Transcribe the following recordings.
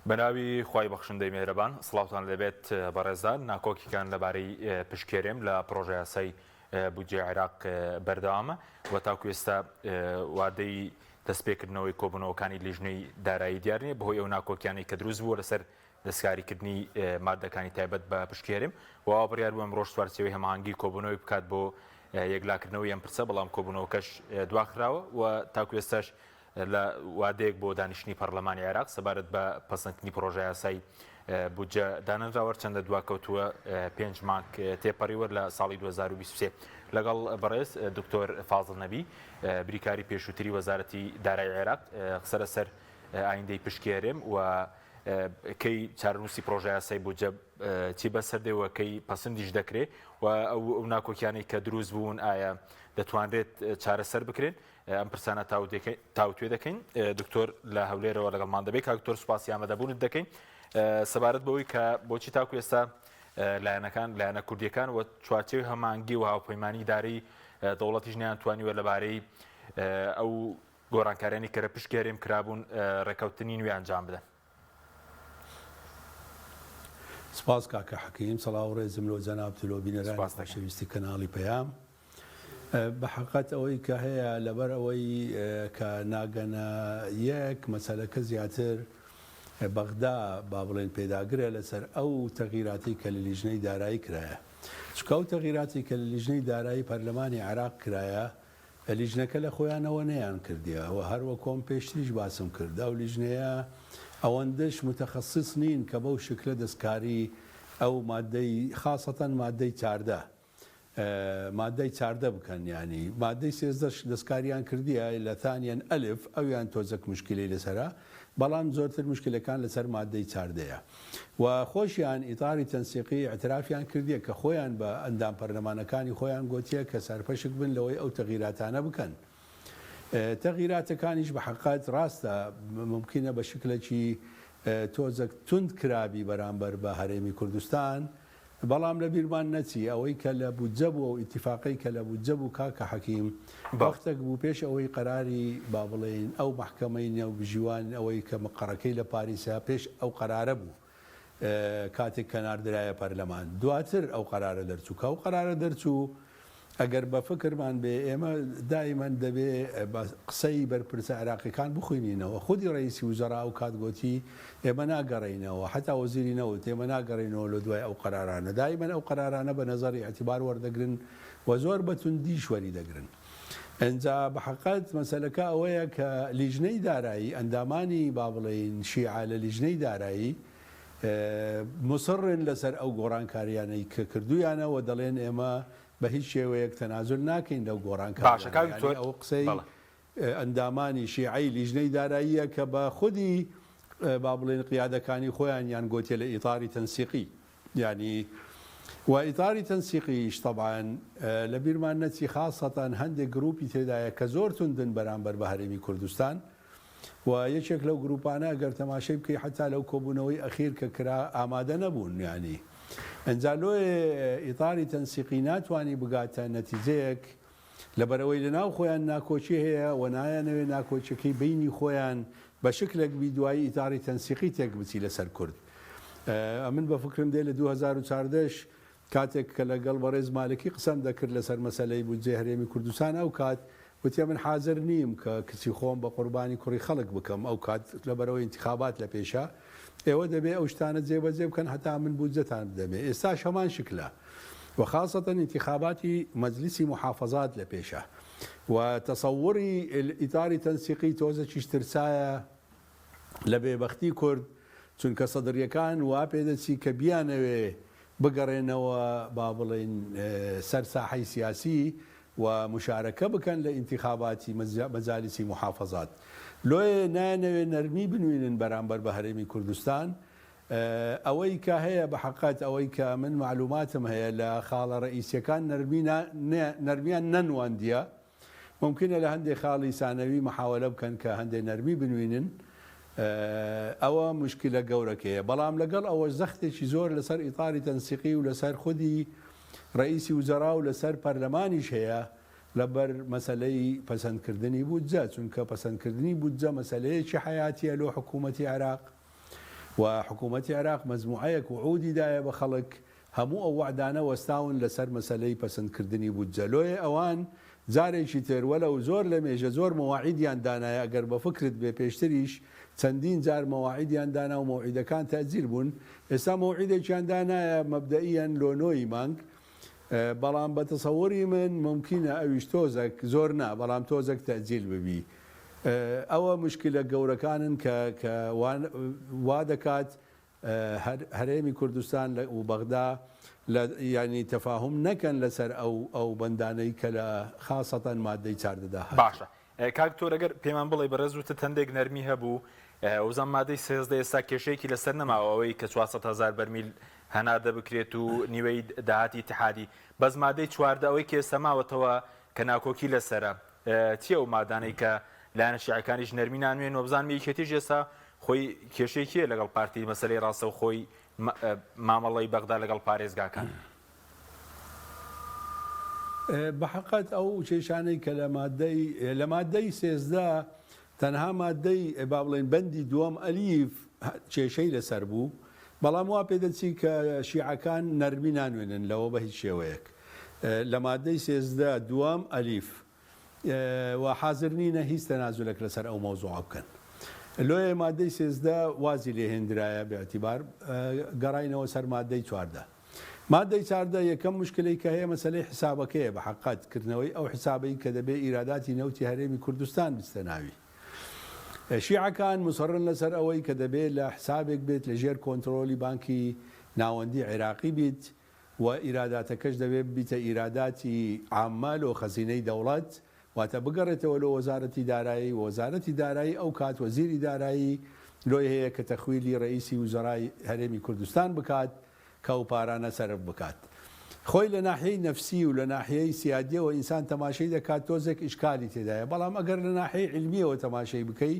بەناوی خوای بەخشندەی مێهرەبان سڵاوتان لێبێت بەڕێزان ناکۆکیکان لەبارەی پشکێرێم لە پڕۆژەیاسای بودجەی عێراق بەردەوامە و تاکو ئێستا وادەی دەستپێکردنەوەی کۆبوونەوەکانی لیژنەی دارایی دیار نییە بەهۆی ئەو ناکۆکیانەی کە دروست بووە لەسەر دەستکاریکردنی مادەکانی تایبەت بە پشکی هەرێم و بڕیار بوو ئەمڕۆش چوارچێوەی هەماهەنگی کۆبوونەوەی بکات بۆ یەکلاکردنەوەی ئەم پرسە بەڵام کۆبوونەوەکەش دواخراوە و تاکو ئێستاش لە وادەیەک بۆ دانیشتنی پەرلەمانی عێراق سەبارەت بە پەسەندکردنی پڕۆژەیاسای بودجە دانەنراوە، هەرچەندە دواکەوتووە پێنج مانگ تێپەڕیوە لە ساڵی 2023. لەگەڵ بەڕێز دکتۆر فازڵ نەبی بریکاری پێشووتری وەزارەتی دارایی عێراق قسە لەسەر ئایندەی پشکی هەرێم و کەی چارەنووسی پڕۆژەیاسای بودجە چی بەسەر دێ و کەی پەسەندیش دەکرێ و ئەو ناکۆکیانەی کە دروست بوون ئایا دەتوانرێت چارەسەر بکرێن ئەم پرسانە تاوتوێ دەکەین دکتۆر لە هەولێرەوە لەگەڵمان دەبێت کاک دکتۆر سوپاسی ئامادەبوونت دەکەین سەبارەت بەوەی کە بۆچی تاکو ئێستا لایەنەکان لایەنە کوردیەکان و چوارچێوی هەمانگی و هاوپەیمانی دارەی دەوڵەتیش نیان توانیوە لەبارەی ئەو گۆڕانکاریانی کە لە پشکی هەرێم کرابوون ڕێککەوتنی نوێ ئەنجام بدەن. سپاس کاکە حەکیم سڵاو و ڕێزم لۆ جەنابت و لۆ بینەرانی خۆشەویستی کەناڵی پەیام. بە حەقت ئەوەی کە هەیە لەبەر ئەوەی کە ناگەنە یەک مەسەلەکە زیاتر بەغدا با بڵێن پێداگرە لەسەر ئەو تەغیراتی کە لە لیژنەی دارایی کرایە چونکە ئەو تەغیراتی کە لە لیژنەی دارایی پەرلەمانی عێراق کرایە لیژنەکە لە خۆیانەوە نەیان کردیە و هەر وەکۆم پێشتریش باسم کرد ئەو لیژنەیە ئەوەندەش متخصص نین کە بەو شکلە دەستکاری ئەو مادەی خاسەتەن مادەی 14 مادەی 14 بکەن یانی مادەی سێزدەش دەستکاریان کردیە لە ثانیەن ئەلف ئەویان تۆزەک مشکلەی لەسەرە بەڵام زۆرتر مشکلەکان لەسەر مادەی چاردەیە و خۆشیان ئیتاری تەنسیقی ئیعترافیان کردیە کە خۆیان بە ئەندام پەرلەمانەکانی خۆیان گۆتیە کە سەرپەشک بن لەوەی ئەو تەغیراتانە بکەن تەغیراتەکانیش بە حەقەت ڕاستە مومکینە بە شکلەکی تۆزەک توند کرابی بەرامبەر بە هەرێمی کوردستان بەڵام لە بیرمان نەچی ئەوەی کە لە بودجە بوو ئەو ئیتیفاقەی کە لە بودجە بوو کاکە حەکیم وەختەک بوو پێش ئەوەی قەراری با بڵێین ئەو مەحکەمەی نێوبژیوان ئەوەی کە مقەڕەکەی لە پاریسە پێش ئەو قەرارە بوو کاتێک کە ناردرایە پەرلەمان دواتر ئەو قەرارە دەرچوو کە ئەو قەرارە دەرچوو ئەگەر بە فکرمان بێ ئێمە دایمەن دەبێ بە قسەی بەرپرسە عێراقیەکان بخوینینەوە خودی ڕەئیسی وزەرا ئەو کات گۆتی ئێمە ناگەڕێینەوە حەتا وەزیری نەوت ئێمە ناگەڕێینەوە لۆ دوای ئەو قەرارانە دایمەن ئەو قەرارانە بە نەزەڕی ئیعتیبار وەردەگرن و زۆر بە توندیش وەری دەگرن ئنجا بە حەقەت مەسەلەکە ئەوەیە کە لیژنەی دارایی ئەندامانی با بڵێین شیعە لە لیژنەی دارایی موسڕن لەسەر ئەو گۆڕانکاریانەی کە کردوویانە و دەڵێن ئێمە بە هیچ شێوەیەک تەنازول ناکەین لەو باشە گۆڕانکاریانە کاک یانی دکتۆر ئەوە قسەی بەڵێ. ئەندامانی شیعەی لیژنەی داراییە کە بە خودی با بڵێین قیادەکانی خۆیانیان گۆتیە لە ئیتاری تەنسیقی یانی و ئیتاری تەنسیقیش تەبعەن لە بیرمان نەچی خاسەتەن هەندێک گروپی تێدایە کە زۆر توندن بەرامبەر بە هەرێمی کوردستان و یەکێک لەو گروپانە گەر تەماشەی بکەی حەتا لەو کۆبوونەوەی ئەخیر کە کرا ئامادە نەبوون یانی ئنجا لۆیێ ئیتاری تەنسیقی ناتوانی بگاتە نەتیجەیەک لەبەرئەوەی لەناو خۆیان ناکۆکی هەیە و نایانەوێ ناکۆکیەکەی بەینی خۆیان بە شکلێک بی دوایی ئیتاری تەنسیقی تێک بچی لەسەر کورد ئەمن بە فکرم دێ لە 2014 کاتێک کە لەگەڵ بەڕێز مالکی قسەم دەکرد لەسەر مەسەلەی بودجەی هەرێمی کوردستان ئەو کات وتیە من حازر نیم کە کچی خۆم بە قوربانی کوڕی خەڵک بکەم ئەو کات لەبەرئەوەی ئینتخابات لە پێشە ئێوە دەبێ ئەو شتانە جێبەجێ بکەن هەتا من بودجەتان بدەمێ ئێستاش هەمان شکلە و خاسەتەن ئینتخاباتی مەجلیسی موحافەزات لە پێشە و تەسەوڕی ئیتاری تەنسیقی تۆزەکیش ترسایە لە بێبەختی کورد، چونکە سەدریەکان وا پێدەچی کە بیانەوێ بگەڕێنەوە با بڵێین سەر ساحەی سیاسی و مشارەکە بکەن لە ئینتیخاباتی مەجالیسی موحافەزات لۆیێ نایانەوێ نەرمی بنوینن بەرامبەر بە هەرێمی کوردستان ئەوەی کە هەیە بە حەقەت ئەوەی کە من مەعلوماتم هەیە لە خاڵە ڕەئیسیەکان نەرمی نەرمیان نەنواندیە مومکینە لە هەندێ خاڵی سانەوی محاوەلە بکەن کە هەندێ نەرمی بنوینن ئەوە موشکیلە گەورەکەیە بەڵام لەگەڵ ئەوەش زەختێکی زۆر لەسەر ئیتاری تەنسیقی و لەسەر خودی ڕەئیسی وزەرا و لەسەر پەرلەمانیش هەیە لەبەر مەسەلەی پەسەندکردنی بودجە چونکە پەسەندکردنی بودجە مەسەلەیەکی حەیاتیە لۆ حکوومەتی عێراق. و حکوومەتی عێراق مەجموعەیەک وعوودی دایە بە خەڵک، هەموو ئەو وەعدانە وەستاون لەسەر مەسەلەی پەسندکردنی بودجە. لۆیە ئەوان جارێکی تر وەلەو زۆر لەمێژە زۆر مەواعیدیان دانایە ئەگەر بە فکرت بێ پێشتریش چەندین جار مەواعیدیان دانا و مەوعیدەکان تەئجیل بوون ئێستا مەوعیدێکیان دانایە مەبدەئیەن لۆ نۆ ی مانگ بەڵام بە تەسەوری من مومکینە ئەویش تۆزەک زۆر نا بەڵام تۆزەک تەئجیل ببی ئەوە موشکیلە گەورەکانن کە کە وا دەکات هەرێمی کوردستان لە و بەغدا لە یانی تەفاهوم نەکەن لەسەر ئەو ئەو بەندانەی کە لە خاسەتەن مادەی 14 دا هاتووە. باشە کاک دکتۆر ئەگەر پێمان بڵێی بەڕێز وتت هەندێک نەرمی هەبوو وزم مادەی 13 ئێستا کێشەیەکی لەسەر نەماوە ئەوەی کە 400 هەزار بەرمیل هەناردە بکرێت و نیوەی داهاتی ئیتحادی بەس مادەی 14 ئەوەی کە ئێستا ماوەتەوە کە ناکۆکی لەسەرە چیە ئەو مادانەی کە لایەنە شیعەکانیش نەرمی نانوێن و بزانم یەکێتیش ئێستا خۆی کێشەی کێ لەگەڵ پارتی مەسەلەی ڕاستەوخۆی مامەڵەی بەغدا لەگەڵ پارێزگاکان؟ بەحەقەت ئەو کێشانەی کە لە مادەی لە مادەی 13 تەنها مادەی با بڵێین بەندی دووەم ئەلیف کێشەی لەسەر بوو بەڵام وا پێدەچی کە شیعەکان نەرمی نانوێنن لەوە بە هیچ شێوەیەک لە مادەی 13 دووەم ئەلیف و حازر نینە هیچ تەنازولەک لەسەر ئەو مەوزوعە بکەن. لۆیە مادەی 13 وازی لێ هێندرایە بە ئیعتیبار گەڕاینەوە سەر مادەی 14. مادەی 14 یەکەم مشکلەی کە هەیە مەسەلەی حسابەکەیە بە حەقەت کردنەوەی ئەو حسابەی کە دەبێ ئیراداتی نەوتی هەرێمی کوردستان بچتە ناوی. شیعەکان موسڕن لەسەر ئەوەی کە دەبێ لە حسابێک بێت لە ژێر کۆنترۆلی بانکی ناوەندی عێراقی بیت و ئیراداتەکەش دەبێ ببیتە ئیراداتی عامە لۆ خەزینەی دەوڵەت، واتە بگەڕێتەوە لۆ وەزارەتی دارایی و وەزارەتی دارایی ئەو کات وەزیری دارایی لۆی هەیە کە تەخویلی رەئیسی وزەرای هەرێمی کوردستان بکات کە ئەو پارانە سەرف بکات. خۆی لە ناحیەی نەفسی و لە ناحیەی سیادیەوە ئینسان تەماشەی دەکات تۆزێک ئیشکالی تێدایە بەڵام ئەگەر لە ناحیەی عیلمیەوە تەماشەی بکەی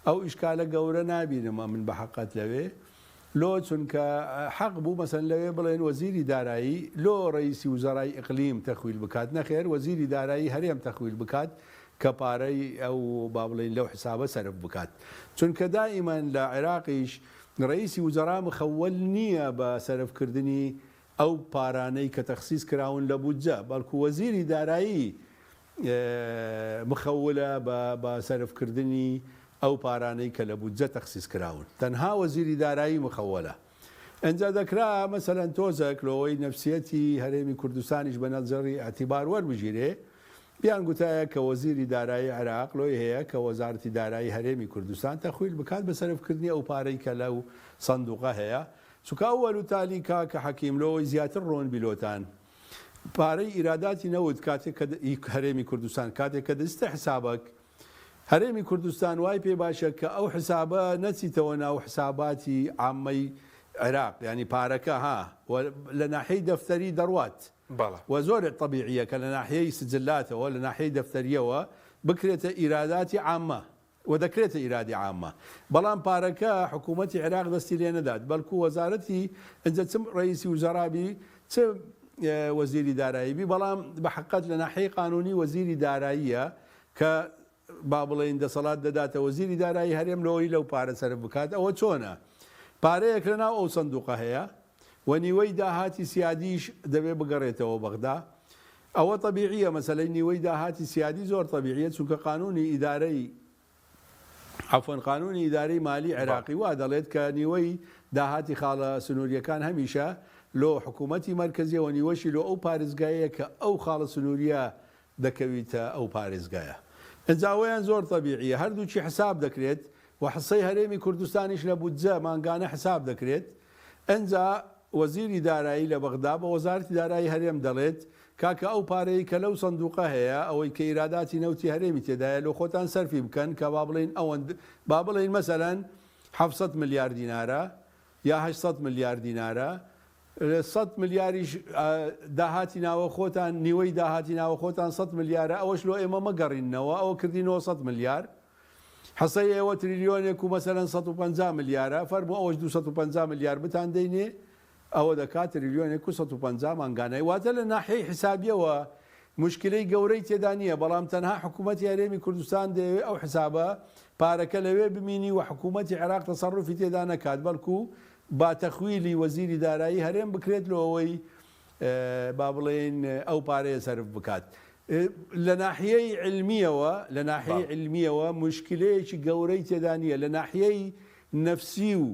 ئەو ئیشکالە گەورە نابینم ئەمن بە حەقەت لەوێ لۆ چونکە حەق بوو مەسەلەن لەوێ بڵێن وەزیری دارایی لۆ ڕەئیسی وزەرای ئیقلیم تەخویل بکات نەخێر وەزیری دارایی هەرێم تەخویل بکات کە پارەی ئەو با بڵێین لەو حسابە سەرف بکات چونکە دائیمەن لە عێراقیش ڕەئیسی وزەرا مخەوەل نییە بە سەرف کردنی ئەو پارانەی کە تەخسیس کراون لە بودجە بەڵکو وەزیری دارایی مخەولە بە سەرفکردنی ئەو پارانەی کە لە بودجە تەخسیس کراون تەنها وەزیری دارایی مخەوەلە ئنجا دەکرا مەسەلەن تۆزەک لۆوەی نەفسیەتی هەرێمی کوردستانیش بە نەزەڕی ئیعتیبار وەربگیرێ بیان گوتایە کە وەزیری دارایی عێراق لۆی هەیە کە وەزارەتی دارایی هەرێمی کوردستان تەخویل بکات بە سەرفکردنی ئەو پارەی کە لەو سەندوقە هەیە چونکە ئەوەل و تالی کاکە حەکیم لۆوەی زیاتر ڕوون بی لۆتان پارەی ئیراداتی نەوت کاتێک کە ئی هەرێمی کوردستان کاتێک کە دەچتە حسابەک هەرێمی کوردستان وای پێ باشە کە ئەو حسابە نەچیتەوە ناو حساباتی عامەی عێراق یانی پارەکە ها و لە ناحیەی دەفتەری دەڕوات بەڵێ. و زۆر تەبیعیە کە لە ناحیەی سجلاتەوە لە ناحیەی دەفتەریەوە بکرێتە ئیراداتی عامە و دەکرێتە ئیرادی عامە بەڵام پارەکە حکوومەتی عێراق دەستی لێ نەدات بەلکو وەزارەتی ئنجا چ ڕەئیسی وزەرا بی چ وەزیری دارایی بی بەڵام بە حەقەت لە ناحیەی قانونی وەزیری داراییە کە با بڵێین دەسەڵات دەداتە وەزیری دارایی هەرێم لەوەی لەو پارە سەرف بکات ئەوە چۆنە پارەیەک لە ناو ئەو سندوقە هەیە و نیوەی داهاتی سیادیش دەبێ بگەڕێتەوە بەغدا ئەوە تەبیعیە مەسەلەی نیوەی داهاتی سیادی زۆر تەبیعیە چونکە قانونی ئیدارەی عەفوەن قانونی ئیدارەی مالی عێراقی وا دەڵێت کە نیوەی داهاتی خاڵە سنووریەکان هەمیشە لۆ حکوومەتی مەرکەزیە و نیوەشی لۆ ئەو پارێزگایەیە کە ئەو خاڵە سنووریە دەکەویتە ئەو پارێزگایە ئنجا ئەوەیان زۆر تەبیعیە هەردووکی حساب دەکرێت و حسەی هەرێمی کوردستانیش لە بودجە مانگانە حساب دەکرێت ئنجا وەزیری دارایی لە بەغدا بە وەزارەتی دارایی هەرێم دەڵێت، کاکە ئەو پارەی کە لەو سندوقە هەیە، ئەوەی کە ئیراداتی نەوتی هەرێمی تێدایە لۆ خۆتان سەرفی بکەن کە با بڵێین ئەوەند با بڵێین مەسەلەن 700 ملیار دینارە یا 800 ملیار دینارە، 100 ملیاریش داهاتی ناوەخۆتان نیوەی داهاتی ناوەخۆتان 100 ملیارە ئەوەش لۆ ئێمە مەگەڕیننەوە ئەوە کردی 900 ملیار. حسەی ئێوە تریلیۆنێک و مەسەلەن 150 ملیارە، فەرموو ئەوەش 250 ملیار بتان دەینێ، ئەوە دەکات تریلیۆنێک و 150 مانگانە. واتە لە ناحیەی حیسابیەوە موشکیلەی گەورەی تێدا نییە، بەڵام تەنها حکوومەتی هەرێمی کوردستان دەیەوێ ئەو حسابە پارەکە لەوێ بمینی و حکوومەتی عێراق تەسەروفی تێدا نەکات، بەڵکو با تەخویلی وەزیری دارایی هەرێم بکرێت لۆ ئەوەی با بڵێین ئەو پارەیە سەرف بکات. لە ناحیەی عیلمییەوە لە ناحیەی عیلمییەوە موشکیلەیەکی گەورەی تێدا نییە، لە ناحیەی نەفسی و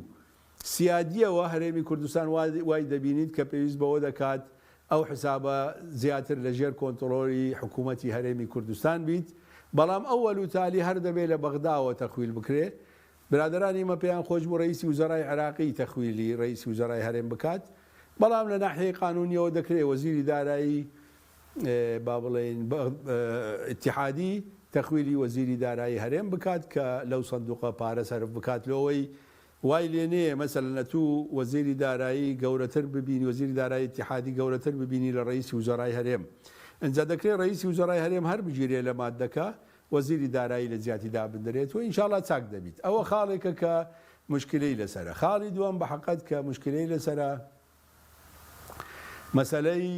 سیادییەوە هەرێمی کوردستان وای دەبینیت کە پێویست بەوە دەکات ئەو حسابە زیاتر لە ژێر کۆنتڕۆلی حکوومەتی هەرێمی کوردستان بیت، بەڵام ئەوەل و تالی هەر دەبێ لە بەغداوە تەخویل بکرێ. برادەرانی ئیمە پێیان خۆش بوو رەئیسی وزەرای عێراقی تەخویلی رەئیسی وزەرای هەرێم بکات، بەڵام لە ناحیەی قانوونییەوە دەکرێ وەزیری دارایی با بڵێین ئیتیحادی تەخویلی وەزیری دارایی هەرێم بکات کە لەو سندوقە پارە سەرف بکات لۆوەی وای لێ نەیە مەسەلەن ئەتوو وەزیری دارایی گەورەتر ببینی وەزیری دارایی ئیتیحادی گەورەتر ببینی لە ڕەئیسی وزەرای هەرێم ئینجا دەکرێ ڕەئیسی وزەرای هەرێم هەر بگیرێ لە ماددەکە وەزیری دارایی لە جیاتی دابندرێت و ئینشاڵا چاک دەبیت ئەوە خاڵێکە کە مشکلەی لەسەرە خاڵی دووەم بە حەقەت کە مشکلەی لەسەرە مەسەلەی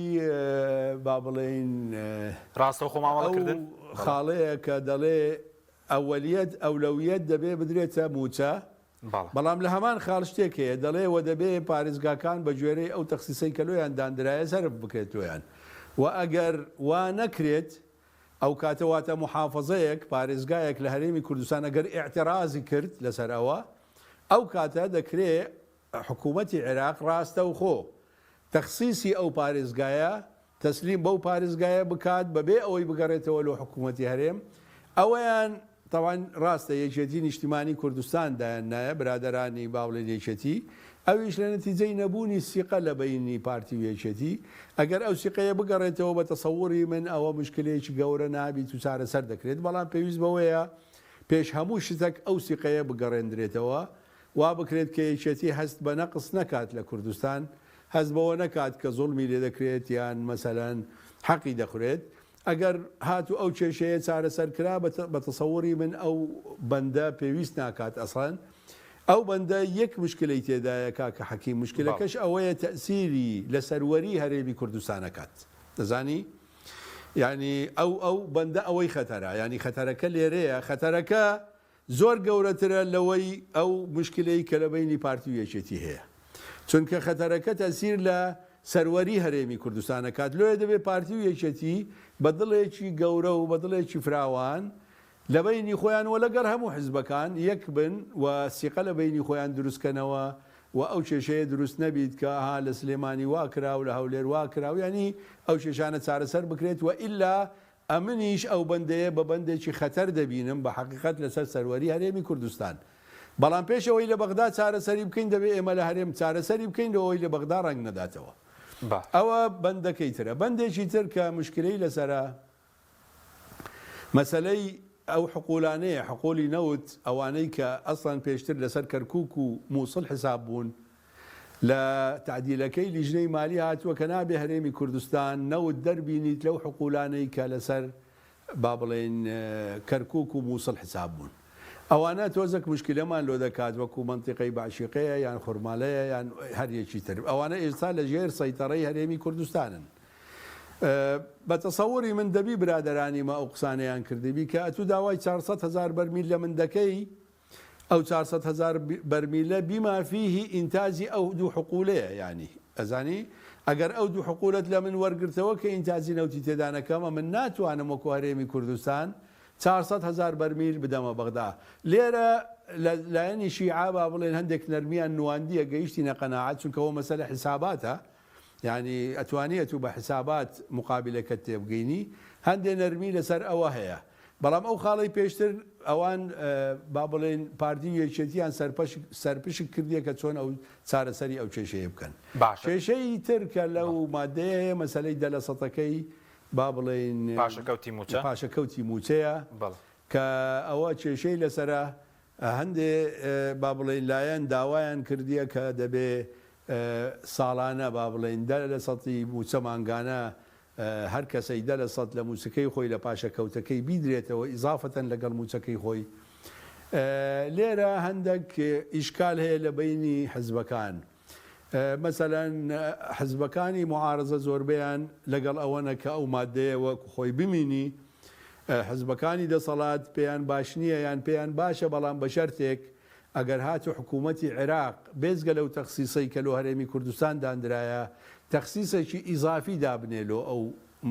با بڵێین ڕاستەوخۆ مامەڵەکردن ئەو خاڵەیە کە دەڵێ ئەوەلیەت، ئەولەویەت، دەبێ بدرێتە مووچە، بەڵام لە هەمان خاڵ شتێک هەیە دەڵێ وە دەبێ پارێزگاکان بە گوێرەی ئەو تەخسیسەی کە لۆیان داندرایە سەرف بکرێت لۆیان و ئەگەر وا نەکرێت ئەو کاتە واتە موحافەزەیەک، پارێزگایەک لە هەرێمی کوردستان ئەگەر ئیعترازی کرد لەسەر ئەوە ئەو کاتە دەکرێ حکوومەتی عێراق ڕاستەوخۆ تەخسیسی ئەو پارێزگایە تەسلیم بەو پارێزگایە بکات بەبێ ئەوەی بگەڕێتەوە لۆ حکوومەتی هەرێم، ئەوەیان تەوان ڕاستە یەکێتی نیشتیمانی کوردستان دایان نایە برادەرانی با بڵێین یەکێتی ئەویش لە نەتیجەی نەبوونی سیقە لە بەینی پارتی و یەکێتی ئەگەر ئەو سیقەیە بگەڕێتەوە بە تەسەوری من ئەوە مشکلەیەکی گەورە نابیت و چارەسەر دەکرێت بەڵام پێویست بەوەیە پێش هەموو شتەک ئەو سیقەیە بگەڕێندرێتەوە وا بکرێت کە یەکێتی هەست بە نەقس نەکات لە کوردستان، هەست بەوە نەکات کە زوڵمی لێ دەکرێت یان مەسەلەن حەقی دەخورێت. ئەگەر هاتوو ئەو کێشەیە چارەسەر کرا بە تەسەوری من ئەو بەندە پێویست ناکات ئەسڵەن ئەو بەندە یەک مشکلەی تێدایە کاکە حەکیم مشکلەکەش ئەوەیە تەئسیری لە سەروەری هەرێمی کوردستان ئەکات دەزانی یانی ئەو ئەو بەندە ئەوەی خەتەرە یانی خەتەرەکە لێرەیە خەتەرەکە زۆر گەورەترە لەوەی ئەو موشکلەی کە لە بەینی پارتی و یەکێتی هەیە چونکە خەتەرەکە تەسیر لە سەروەری هەرێمی کوردستان ئەکات لۆیە دەبێ پارتی و یەکێتی بە دڵێکی گەورە و بە دڵێکی فراوان لە بەینی خۆیان و لەگەڵ هەموو حزبەکان یەک بن و سیقە لە بەینی خۆیان دروست کەنەوە و ئەو کێشەیە دروست نەبیت کە ئەها لە سلێمانی وا کرا و لە هەولێر وا کرا و یانی ئەو کێشانە چارەسەر بکرێت و ئیلا ئەمنیش ئەو بەندەیە بە بەندێکی خەتەر دەبینم بە حەقیقەت لەسەر سەروەری هەرێمی کوردستان. بەڵام پێش ئەوەی لە بەغدا چارەسەری بکەین دەبێ ئێمە لە هەرێم چارەسەری بکەین لۆ ئەوەی لە بەغدا ڕەنگ نەداتەوە. ئەوە بەندەکەی ترە. بەندێکی تر کە مشکلەی لەسەرە مەسەلەی ئەو حقولانەیە، حقولی نەوت، ئەوانەی کە ئەسڵەن پێشتر لەسەر کەرکوک و موسڵ حساب بوون، لە تەعدیلەکەی لیژنەی مالی هاتووە کە نابێ هەرێمی کوردستان نەوت دەربینیت لەو حقولانەی کە لەسەر با بڵێین کەرکوک و موسڵ حساب بوون. ئەوانە تۆزەک مشکلەمان لۆ دەکات وەکو مەنتیقەی بەعشیقەیە یان خورمالەیە یان هەر یەکی تر. ئەوانە ئێستا لە ژێر سەیتەڕەی هەرێمی کوردستانن. بە تەسەوری من دەبی برادەرانی مە ئەو قسانەیان کردبی کە ئەتوو داوای 400 هەزار بەرمیل لە من دەکەی ئەو 400 هەزار بەرمیلە بما فیه ئینتاجی ئەو دوو حقولەیە یانی ئەزانی ئەگەر ئەو دوو حقولەت لە من وەرگرتەوە کە ئینتاجی نەوتی تێدا نەکەم ئەمن ناتوانم وەکو هەرێمی کوردستان 400 هەزار بەرمیل بدەمە بەغدا لێرە لە لایەنی شیعە با بڵێن هەندێک نەرمیان نواندیە گەیشتینە قەناعەت چونکە ئەوە مەسەلە حیساباتە یانی ئەتوانی ئەتوو بە حسابات مقابلەکەت تێبگەینی هەندێ نەرمی لەسەر ئەوە هەیە بەڵام ئەو خاڵەی پێشتر ئەوان با بڵێین پارتی و یەکێتیان سەرپەشک سەرپشک کردیە کە چۆن ئەو چارەسەری ئەو کێشەیە بکەن باشە. کێشەی تر کە لەو مادەیە هەیە مەسەلەی دە لە سەتەکەی با بڵێین پاشەکەوتی مووچە پاشەکەوتی مووچەیە بەڵێ. کە ئەوە کێشەی لەسەرە هەندێ با بڵێین لایەن داوایان کردیە کە دەبێ ساڵانە با بڵێین دە لە سەتی مووچە مانگانە هەر کەسەی دە لە سەت لە مووچەکەی خۆی لە پاشەکەوتەکەی بیدرێتەوە ئیزافەتەن لەگەڵ مووچەکەی خۆی. لێرە هەندەک ئیشکال هەیە لە بەینی حزبەکان. مەسەلەن حزبەکانی موعارەزە زۆربەیان لەگەڵ ئەوەنە کە ئەو ماددەیە وەک خۆی بمینی، حزبەکانی دەسەڵات پێیان باش نییە یان پێیان باشە بەڵام بە شەرتێک ئەگەر هاتوو حکوومەتی عێراق بێجگە لەو تەخسیسەی کە لۆ هەرێمی کوردستان داندرایە تەخسیسێکی ئیزافی دابنێ لۆ ئەو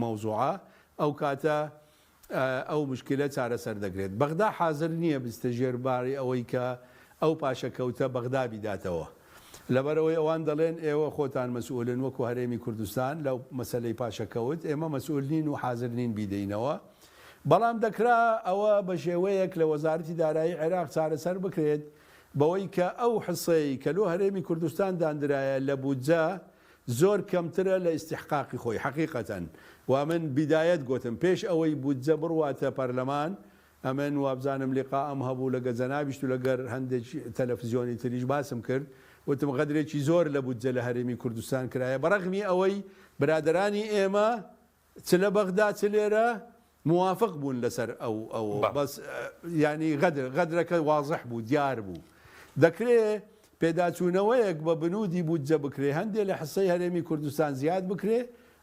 مەوزوعە ئەو کاتە ئەو موشکیلە چارەسەر دەکرێت. بەغدا حازر نییە بچتە ژێر باری ئەوەی کە ئەو پاشەکەوتە بەغدا بیداتەوە. لەبەرئەوەی ئەوان دەڵێن ئێوە خۆتان مەسئولن وەکو هەرێمی کوردستان لەو مەسەلەی پاشەکەوت، ئێمە مەسئول نین و حازر نین بیدەینەوە. بەڵام دەکرا ئەوە بە شێوەیەک لە وەزارەتی دارایی عێراق چارەسەر بکرێت بەوەی کە ئەو حسەی کە لۆ هەرێمی کوردستان داندرایە لە بودجە زۆر کەمترە لە ئیستیحقاقی خۆی حەقیقەتەن وا من بیدایەت گۆتم پێش ئەوەی بودجە بڕواتە پەرلەمان ئەمن وابزانم لیقائم هەبوو لەگە جەنابیشت و لەگەر هەندێک تەلەفزیۆنی تریش باسم کرد وتم غەدرێکی زۆر لە بودجە لە هەرێمی کوردستان کرایە بەڕەغمی ئەوەی برادەرانی ئێمە چ لە بەغدا چ لێرە موافق بوون لەسەر ئەو ئەو بەس یانی غەدر غەدرەکە وازح بوو دیار بوو دەکرێ پێداچوونەوەیەک بە بنودی بودجە بکرێ هەندێ لە حسەی هەرێمی کوردستان زیاد بکرێ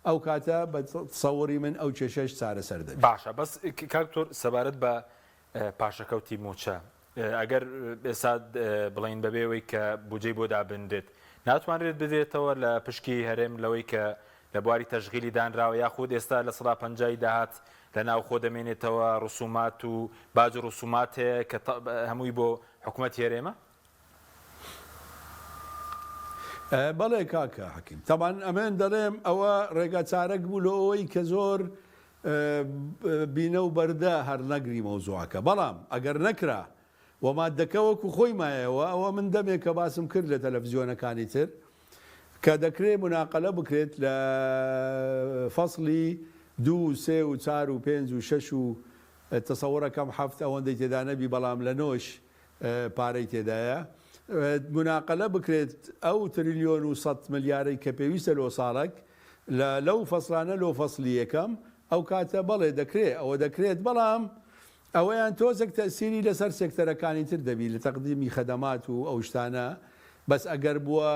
ئەو کاتە بە تسەوری من ئەو کێشەش چارەسەر دەبێ. باشە بەس کاک دکتۆر سەبارەت بە پاشەکەوتی مووچە ئەگەر ئێستا بڵێین بەبێ ئەوەی کە بودجەی بۆ دابنرێت ناتوانرێت بدرێتەوە لە پشکی هەرێم لەوەی کە لە بواری تەشغیلی دانراوە یاخود ئێستا لە سەدا پەنجای داهات لە ناوخۆ دەمێنێتەوە ڕسومات و باج و ڕسومات هەیە کە هەمووی بۆ حکومەتی هەرێمە؟ بەڵێ کاکە حەکیم تەبعەن ئەمن دەڵێم ئەوە ڕێگا چارەک بوو لۆ ئەوەی کە زۆر بینە و بەردە هەر نەگری مەوزوعەکە بەڵام ئەگەر نەکرا و ماددەکە وەکو خۆی مایەوە ئەوە من دەمێکە باسم کرد لە تەلەفزیۆنەکانی تر کە دەکرێ مناقەلە بکرێت لە فەسڵی دوو و سێ و چار و پێنج و شەش و تەسەوڕەکەم حەفت ئەوەندەی تێدا نەبی بەڵام لە نۆش پارەی تێدایە مناقەلە بکرێت ئەو تریلیۆن و سەت ملیارەی کە پێویستە لۆ ساڵەک لە لەو فەسڵانە لۆ فەسڵی یەکەم ئەو کاتە بەڵێ دەکرێ ئەوە دەکرێت بەڵام ئەوەیان تۆزێک تەئسیری لەسەر سێکتەرەکانی تر دەبی لە تەقدیمی خەدەمات و ئەو شتانە بەس ئەگەر بووە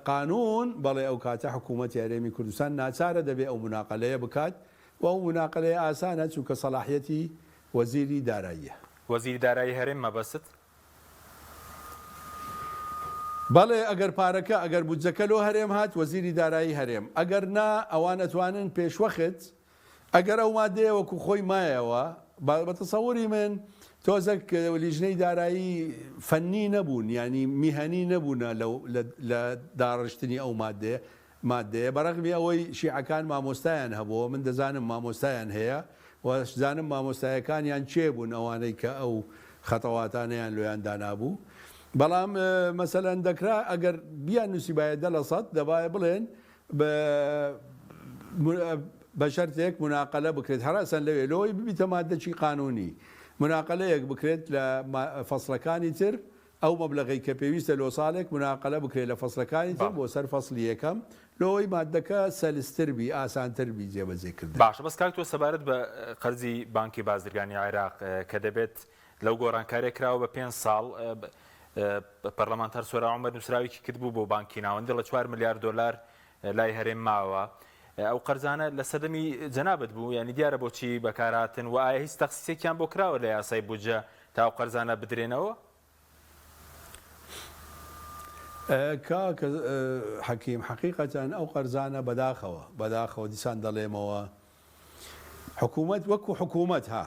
قانون بەڵێ ئەو کاتە حکوومەتی هەرێمی کوردستان ناچارە دەبێ ئەو مناقەلەیە بکات و ئەو مناقەلەیە ئاسانە چونکە سەڵاحیەتی وەزیری داراییە. وەزیری دارایی هەرێم مەبەستت؟ بەڵێ ئەگەر پارەکە ئەگەر بودجەکە لۆ هەرێم هات وەزیری دارایی هەرێم ئەگەر نا ئەوان ئەتوانن پێشوەخت ئەگەر ئەو مادەیە وەکو خۆی مایەوە بە تەسەوری من تۆزەک لیژنەی دارایی فەنی نەبوون یانی میهەنی نەبوونە لە داڕشتنی ئەو مادەیە ماددەیە بەڕەغمی ئەوەی شیعەکان مامۆستایان هەبووە من دەزانم مامۆستایان هەیە و ئەشزانم مامۆستایەکانیان کێ بوون ئەوانەی کە ئەو خەتەواتانەیان لۆیان دانابوو بەڵام مەسەلەن دەکرا ئەگەر بیان نووسیبایە 10% دەبایە بڵێن بە بە شەرتێک مناقەلە بکرێت هەراسەن لەوێ لۆی ببیتە مادەکی قانونی مناقەلەیەک بکرێت لە فەسڵەکانی تر ئەو مەبلەغەی کە پێویستە لۆ ساڵێک مناقەلە بکرێت لە فەسلەکانی تر بۆ سەر فەسلی یەکەم لۆ ئەوەی ماددەکە سەلستر بی ئاسانتر بی جێبەجێ کردنی. باشە بەس کاک تۆ سەبارەت بە قەرزی بانکی بازرگانی عێراق کە دەبێت لەو گۆڕانکاریە کراوە بە پێنج ساڵ پەرلەمانتار سۆرا عومەر نووسراوێکی کردبوو بۆ بانکی ناوەندی ڵە 4 ملیار دۆلار لای هەرێم ماوە ئەو قەرزانە لە سەدەمی جەنابت بوو یعنی دیارە بۆچی بەکارهاتن و ئایا هیچ تەخسیسێکیان بۆ کراوە لە یاسای بودجە تا ئەو قەرزانە بدرێنەوە؟ کاک حەکیم حەقیقەتەن ئەو قەرزانە بەداخەوە بەداخەوە دیسان دەڵێمەوە حکوومەت وەکو حکوومەت ها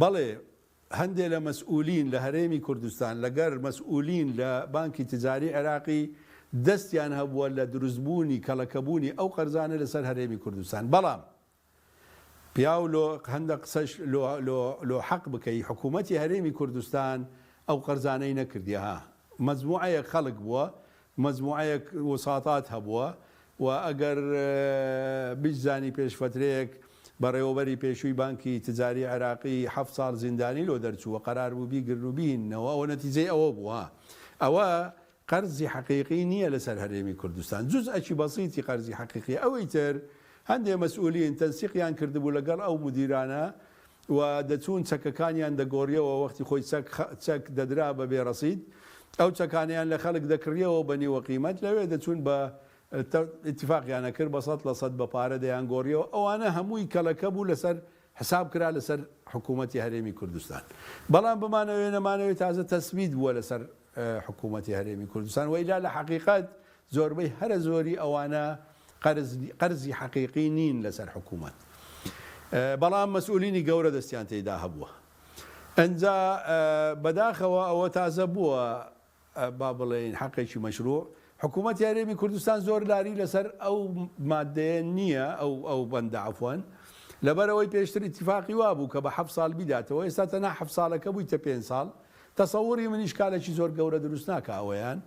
بەڵێ هەندێ لە مەسئولین لە هەرێمی کوردستان لەگەر مەسئولین لە بانکی تجاری عێراقی دەستیان هەبووە لە دروستبوونی کەڵەکەبوونی ئەو قەرزانە لەسەر هەرێمی کوردستان بەڵام پیاو لۆ هەندە قسەش لۆ لۆ لۆ حەق بکەی حکومەتی هەرێمی کوردستان ئەو قەرزانەی نەکردیە ها مەجموعەیەک خەڵک بووە مەجموعەیەک وساتات هەبووە و ئەگەر بیشزانی پێش فەترەیەک بەڕێوەبەری پێشووی بانکی تجاری عێراقی حەفت ساڵ زیندانی لۆ دەرچووە قەرار بوو بیگرن و بیهیننەوە ئەوە نەتیجەی ئەوە بوو ها ئەوە قەرزی حەقیقی نییە لەسەر هەرێمی کوردستان، جوزئەکی بەسیتی قەرزی حەقیقیە، ئەوەی تر هەندێ مەسئولین تەنسیقیان کردبوو لەگەڵ ئەو مودیرانە و دەچوون چەکەکانیان دەگۆڕیەوە، وەختی خۆی چەک چەک دەدرا بە بێ ڕەسید. ئەو چەکانەیان لە خەڵک دەکڕیەوە بە نیوە قیمەت لەوێ دەچوون بە ئیتیفاقیان ئەکرد بە 100% بە پارە دەیانگۆڕیەوە ئەوانە هەمووی کەڵەکە بوو لەسەر حساب کرا لەسەر حکوومەتی هەرێمی کوردستان بەڵام بمانەوێ نەمانەوێ تازە تەسبیت بووە لەسەر حکوومەتی هەرێمی کوردستان وەیلا لە حەقیقەت زۆربەی هەرە زۆری ئەوانە قەرز قەرزی حەقیقی نین لەسەر حکوومەت بەڵام مەسئولینی گەورە دەستیان تێدا هەبووە ئەنجا بەداخەوە ئەوە تازە بووە با بڵێین حەقێکی مەشروع، حکوومەتی هەرێمی کوردستان زۆر لاری لەسەر ئەو ماددەیە نییە، ئەو ئەو بەندە عەفوەن، لەبەرئەوەی پێشتر ئیتیفاقی وا بوو کە بە حەفت ساڵ بیداتەوە، ئێستا تەنها حەفت ساڵەکە بوویتە پێنج ساڵ، تەسەوری من ئیشکالێکی زۆر گەورە دروست ناکا ئەوەیان،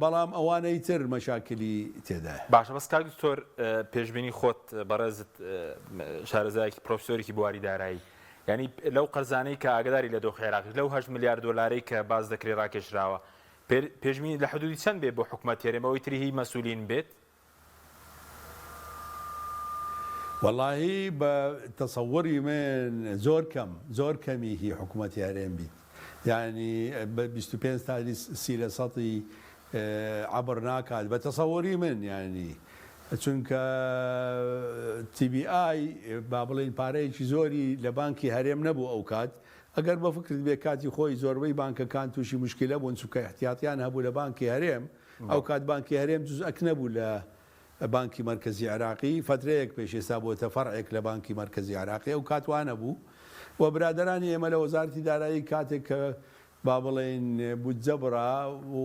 بەڵام ئەوانەی تر مەشاکلی تێدایە. باشە بەس کاک دکتۆر پێشبینی خۆت بەڕێزت شارەزایەکی پرۆفیسۆرێکی بواری دارایی یانی لەو قەرزانەی کە ئاگداری لە دۆخی عێراقیش لەو 8 ملیار دۆلارەی کە باس دەکرێت ڕاکێشراوە پێشبینی لە حدودی چەند بێ بۆ حکومەت هەرێم ئەوەی تری هی مەسولین بێت؟ وەڵاهی بە تەسەوری من زۆر کەم زۆر کەمی هی حکومەتی هەرێم بیت یانی بە 25 تا 30 لە سەتی عەبر ناکات بە تەسەوری من یانی چونکە TBI با بڵێین پارەیەکی زۆری لە بانکی هەرێم نەبوو ئەو کات ئەگەر بە فکرت بێ کاتی خۆی زۆربەی بانکەکان تووشی مشکلە بوون چونکە احتیاطیان هەبوو لە بانکی هەرێم ئەو کات بانکی هەرێم جزئەک نەبوو لە بانکی مەرکەزی عێراقی فەترەیەک پێش ئێستا بۆتە فەرعێک لە بانکی مەرکەزی عێراقی ئەو کات وانەبوو و برادەرانی ئێمە لە وەزارەتی دارایی کاتێک کە با بڵێین بودجە بڕا و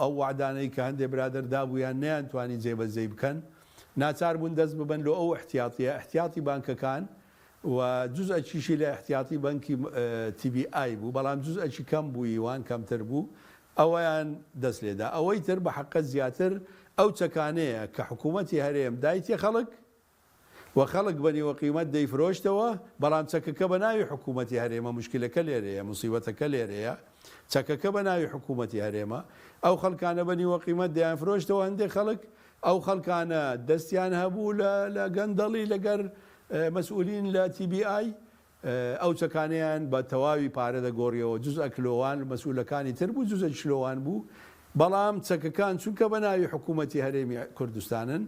ئەو وەعدانەی کە هەندێ برادەر دابوویان نەیانتوانی جێبەجێی بکەن، ناچار بوون دەست ببەن لۆ ئەو ئیحتیاتییە، ئیحتیاتی بانکەکان و جوزئەکیشی لە ئیحتیاتی بەنکی TBI بوو، بەڵام جوزئەکی کەم بوو یوان کەمتر بوو، ئەوەیان دەست لێدا. ئەوەی تر بە حەققەت زیاتر ئەو چەکانەیە کە حکوومەتی هەرێم دایتیە خەڵک، و خەڵک بە نیوە قیمەت دەیفرۆشتەوە، بەڵام چەکەکە بە ناوی حکوومەتی هەرێمە، موشکیلەکە لێرەیە، موسیبەتەکە لێرەیە، چەکەکە بە ناوی حکوومەتی هەرێمە، ئەو خەڵکانە بە نیوە قیمەت دەیانفرۆشتەوە، هەندێک خەڵک، ئەو خەڵکانە دەستیان هەبوو لە لە گەندەڵی لەگەر مەسئولین لە TBI، ئەو چەکانەیان بە تەواوی پارە دەگۆڕیەوە، جوزئەک لۆوان مەسئولەکانی تر بوو، جوزئەکیش لۆوان بوو، بەڵام چەکەکان چونکە بە ناوی حکوومەتی هەرێمی کوردستانن،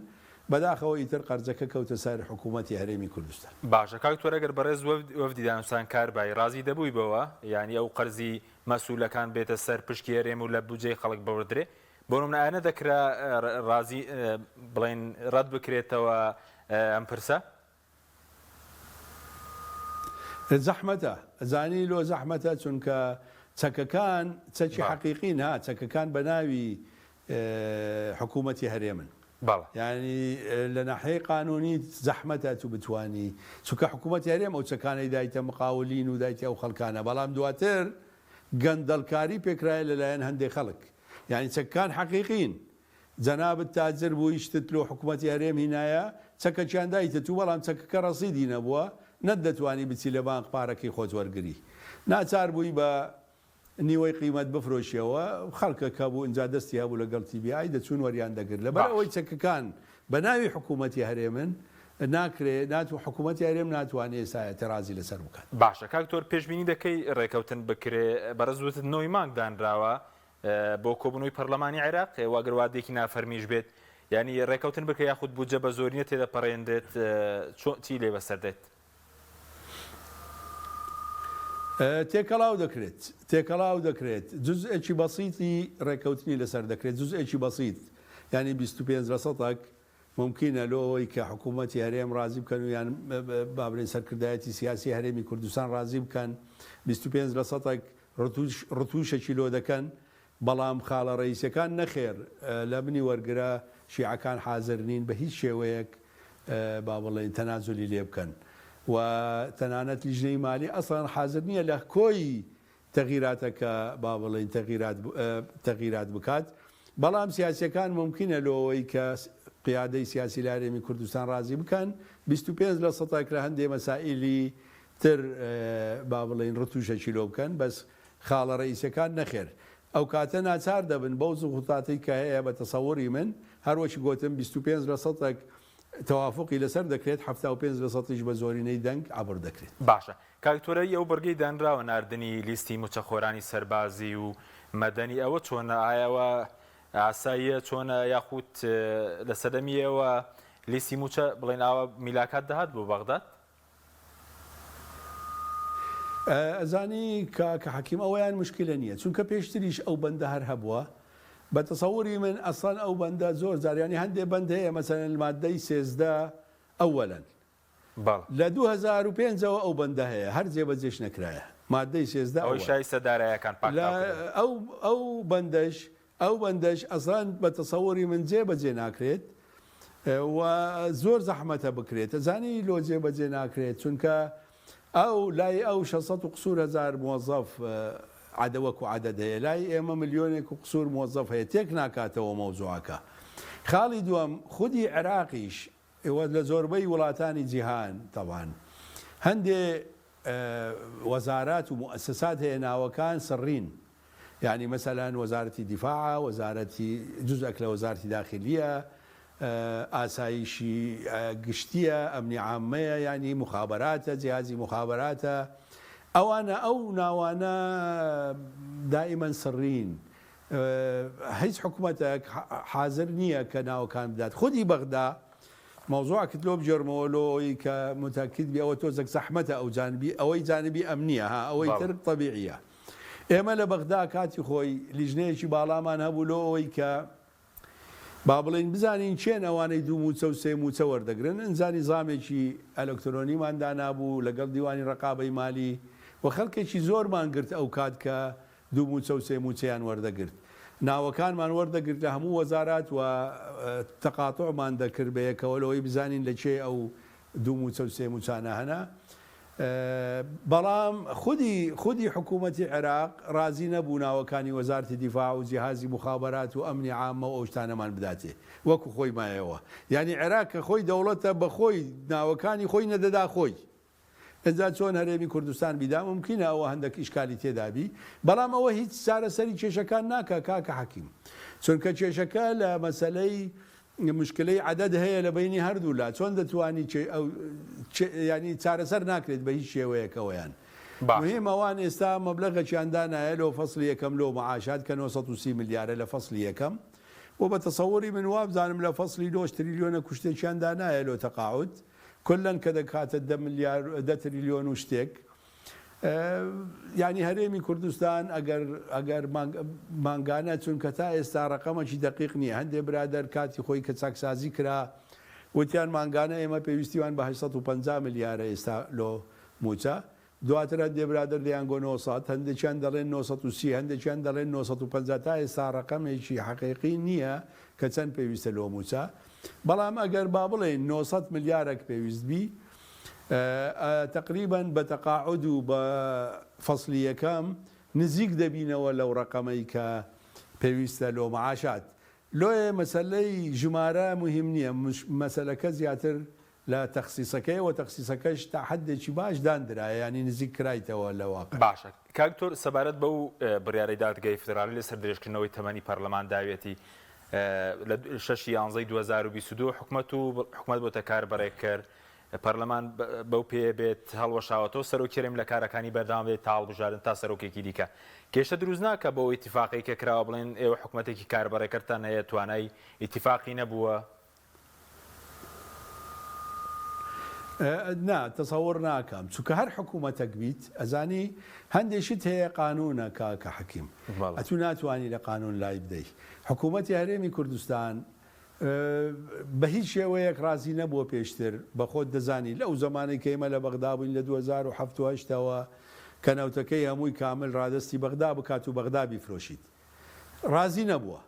بەداخەوە ئیتر قەرزەکە کەوتە سەر حکوومەتی هەرێمی کوردستان. باشە کاک دکتۆر ئەگەر بەڕێز وەفدی دانوستانکار بای ڕازی دەبووی بەوە یانی ئەو قەرزی مەسئولەکان بێتە سەر پشکی هەرێم و لە بودجەی خەڵک ببڕدرێ بۆ نمونە ئایا نەدەکرا ڕازی بڵێن ڕەت بکرێتەوە ئەم پرسە؟ زەحمەتە ئەزانی لۆ زەحمەتە چونکە چەکەکان چەکی حەقیقین ها چەکەکان بە ناوی حکوومەتی هەرێمن یانی لە ناحیەی قانونی زەحمەتە تو بتوانی چونکە حکوومەتی هەرێم ئەو چەکانەی دایتە مقاولین و دایتە ئەو خەڵکانە بەڵام دواتر گەندەڵکاری پێکرایە لەلایەن هەندێک خەڵک یانی چەکەکان حەقیقین جەنابت تاجر بووی شتت لۆ حکومەتی هەرێم هینایە چەکەکیان دایتە تو بەڵام چەکەکە ڕەسیدی نەبووە نەتدەتوانی بچی لە بانق پارەکەی خۆت وەرگری ناچار بووی بە نیوەی قیمەت بفرۆشیەوە خەڵکەک هەبوو ئینجا دەستی هەبوو لەگەڵ TBI دەچوون وەریان دەگرت لەبەر باش. ئەوەی چەکەکان بە ناوی حکومەتی هەرێمن ناکرێ ناتو حکومەتی هەرێم ناتوانێ ئێستا ئیعترازی لەسەر بکات. باشە کاک تۆر پێشبینی دەکەی ڕێکەوتن بکرێ بەڕێز وتت نۆی مانگ دانراوە بۆ کۆبوونەوەی پەرلەمانی عێراق و ئەگەر وادەیەکی نافەرمیش بێت یانی ڕێکەوتن بکرێت یاخود بودجە بە زۆرینە تێدەپەڕێنرێت چی لێ بەسەر دێت؟ تێکەڵاو دەکرێت تێکەڵاو دەکرێت جزئێکی بەسیتی ڕێکەوتنی لەسەر دەکرێت جزئێکی بەسیت یانی 25 لە سەتەک مومکینە لۆ ئەوەی کە حکوومەتی هەرێم ڕازی بکەن و یان با بڵێین سەرکردایەتی سیاسی هەرێمی کوردستان ڕازی بکەن 25 لە سەتەک ڕتوش ڕتوشەکی لۆ دەکەن بەڵام خاڵە ڕەئیسیەکان نەخێر لە منی وەرگرە شیعەکان حازر نین بە هیچ شێوەیەک با بڵێین تەنازولی لێ بکەن و تەنانەت لیژنەی مالی ئەسڵەن حازر نییە لە کۆی تەغیراتەکە با بڵێین تەغیرات تەغیرات بکات بەڵام سیاسیەکان مومکینە لۆ ئەوەی کە قیادەی سیاسی لە هەرێمی کوردستان ڕازی بکەن 25 لە سەتەک لە هەندێ مەسائیلی تر با بڵێین ڕتوشەکی لۆ بکەن بەس خاڵە ڕەئیسیەکان نەخێر ئەو کاتە ناچار دەبن بەو زغوتاتەی کە هەیە بە تەسەوری من هەر وەکی گۆتم 25 لە سەتەک تەوافوقی لەسەر دەکرێت 75 لە سەتیش بە زۆرینەی دەنگ عەبر دەکرێت. باشە کاک تۆرەیی ئەو بڕگەی دانراوە ناردنی لیستی موچەخۆرانی سەربازی و مەدەنی ئەوە چۆنە ئایا ئەوە ئاساییە چۆنە یاخود لە سەردەمی ئێوە لیستی مووچە بڵێن ئاوا میلاکات دەهات بۆ بەغداد؟ ئەزانی کاکە حەکیم ئەوەیان مشکلە نییە چونکە پێشتریش ئەو بەندە هەر هەبووە بە تەسەوری من ئەسڵەن ئەو بەندە زۆر جار یانی هەندێ بەند هەیە مەسەلەن مادەی 13 ئەوەلەن بەڵێ. لە 2005 ەوە ئەو بەندە هەیە هەر جێبەجێش نەکرایە مادەی 13 ئەوەی ئەوەل شایستە دارایەکان لە پاکتاو کردن. ئەو ئەو بەندەش ئەو بەندەش ئەسڵەن بە تەسەوری من جێ بەجێ ناکرێت و زۆر زەحمەتە بکرێت ئەزانی لۆ جێ بەجێ ناکرێت چونکە ئەو لای ئەو 600 و قسوور هەزار مۆزەف عەدە وەکو عەدەد هەیە لای ئێمە ملیۆنێک و قسوور مۆزەف هەیە تێک ناکاتەوە مەوزوعەکە خاڵی دووەم خودی عێراقیش و لە زۆربەی وڵاتانی جیهان تەبان هەندێ وەزارات و موئەسەسات هەیە ناوەکان سڕین یانی مەسەلەن وەزارەتی دیفاعە، وەزارەتی جوزئەک لە وەزارەتی داخیلیە، ئاسایشی گشتیە، ئەمنی عامەیە، یانی موخابەراتە، جیهازی موخابەراتە، ئەوانە ئەو ناوانە دائیمەن سڕین، هیچ حکومەتەک حازر نییە کە ناوەکان بدات، خودی بەغدا مەوزوعەکت لۆ بگێڕمەوە لۆ ئەوەی کە متەکید بی ئەوە تۆزەک زەحمەتە ئەو جانبی ئەوەی جانبی ئەمنیە ها ئەوەی تر تەبیعیە. ئێمە لە بەغدا کاتی خۆی لیژنەیەکی باڵامان هەبوو لۆ ئەوەی کە با بڵێین بزانین کێن ئەوانەی دوو مووچە و سێ مووچە وەردەگرن، ئینجا نیزامێکی ئەلکترۆنیمان دانابوو لەگەڵ دیوانی ڕەقابەی مالی و خەڵکێکی زۆرمان گرت ئەو کات کە دوو مووچە و سێ مووچەیان وەردەگرت. ناوەکانمان وەردەگرت لە هەموو وەزارات و تەقاتوعمان دەکرد بەیەکەوە لەوەی بزانین لە کێ ئەو دوو مووچە و سێ مووچانە هەنە. بەڵام خودی خودی حکوومەتی عێراق ڕازی نەبوو ناوەکانی وەزارتی دیفاع و جیهازی موخابەرات و ئەمنی عامە و ئەو شتانەمان بداتێ وەکو خۆی مایەوە. یانی عێراق کە خۆی دەوڵەتە بە خۆی ناوەکانی خۆی نەدەدا خۆی. ئینجا چۆن هەرێمی کوردستان بیدا مومکینە ئەوە هەندەک ئیشکالی تێدا بی بەڵام ئەوە هیچ چارەسەری کێشەکان ناکا کاکە حەکیم چونکە کێشەکە لە مەسەلەی مشکلەی عەدەد هەیە لە بەینی هەردوو لا چۆن دەتوانی ئەو یانی چارەسەر ناکرێت بە هیچ شێوەیەک ئەوەیان باشە. مهم ئەوان ئێستا مەبلەغەکیان دانایە لۆ فەسڵی یەکەم لۆ معاشات کە 930 ملیارە لە فەسڵی یەکەم و بە تەسەوری من وابزانم لە فەسڵی لۆش تریلیۆنە کوشتێکیان دانایە لۆ تەقاعود کولەن کە دەکاتە دە ملیار دە تریلیۆن و شتێک یانی هەرێمی کوردستان ئەگەر ئەگەر مانگانە چونکە تا ئێستا ڕقەمەکی دقیق نییە هەندێ برادەر کاتی خۆی کە چاکسازی کرا وتیان مانگانە ئێمە پێویستیوان بە 850 ملیارە ئێستا لۆ موچە دواتر هەندێ برادەر دەیانگۆ 900 هەندێکیان دەڵێن 930 هەندێکیان دەڵێن 950 تا ئێستا ڕقەمێکی حەقیقی نییە کە چەند پێویستە لۆ موچە بەڵام ئەگەر با بڵێین 900 ملیارەک پێویست بی تەقریبەن بە تەقاعود و بە فەسلی یەکەم نزیک دەبینەوە لەو ڕەقەمەی کە پێویستە لۆ معاشات. لۆیە مەسەلەی ژمارە موهیم نییە، مەسەلەکە زیاتر لە تەخسیسەکەیە و تەخسیسەکەش تا حەدێکی باش داندرایە یانی نزیک کرایتەوە لە واقع. باشە کاک دکتۆر سەبارەت بەو بڕیارەی دادگای فیدراڵی لەسەر درێژکردنەوەی تەمەنی پەرلەمان داویەتی لە شەشی یانزەی 2022 حکومەت و حکومەت بۆتە کار بەڕێکەر پەرلەمان بەو پێیە بێت هەڵوەشاوەتەوە، سەرۆکی هەرێم لە کارەکانی بەردەوام دەبێت تا هەڵبژاردن تا سەرۆکێکی دیکە. کێشە دروست ناکا بەو ئیتیفاقەی کە کراوە بڵێن ئێوە حکومەتێکی کاربەڕێکەرتان هەیە توانای ئیتیفاقی نەبووە؟ نا تەسەوڕ ناکەم چونکە هەر حکومەتەک بیت ئەزانی هەندێ شت هەیە قانونە کاکە حەکیم ئەتوو ناتوانی لە قانون لای بدەی حکومەتی هەرێمی کوردستان بە هیچ شێوەیەک ڕازی نەبووە پێشتر، بە خۆت دەزانی لەو زەمانەی کە ئێمە لە بەغدا بووین لە 2007 و هەشت ەوە کە نەوتەکەی هەمووی کامل ڕادەستی بەغدا بکات و بەغدا بیفرۆشیت ڕازی نەبووە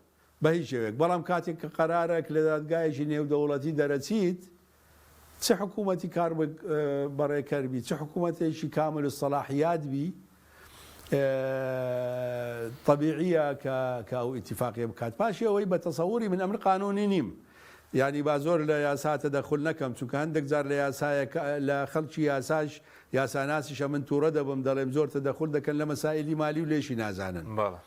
بە هیچ شێوەیەک بەڵام کاتێک کە قەرارەک لە دادگایەکی نێودەوڵەتی دەرەچیت چ حکوومەتی کار بەڕێکەر بی، چ حکوومەتێکی کامل الصلاحیات بی، تەبیعیە کە کە ئەو ئیتیفاقیە بکات. پاشی ئەوەی بە تەسەوری من ئەمن قانوونی نیم، یانی با زۆر لە یاسا تەدەخول نەکەم، چونکە هەندێک جار لە یاسایەک لە خەڵکی یاساش یاساناسیش ئەمن تووڕە دەبم دەڵێم زۆر تەدەخول دەکەن لە مەسائیلی مالی و لێشی نازانن. بەڵێ.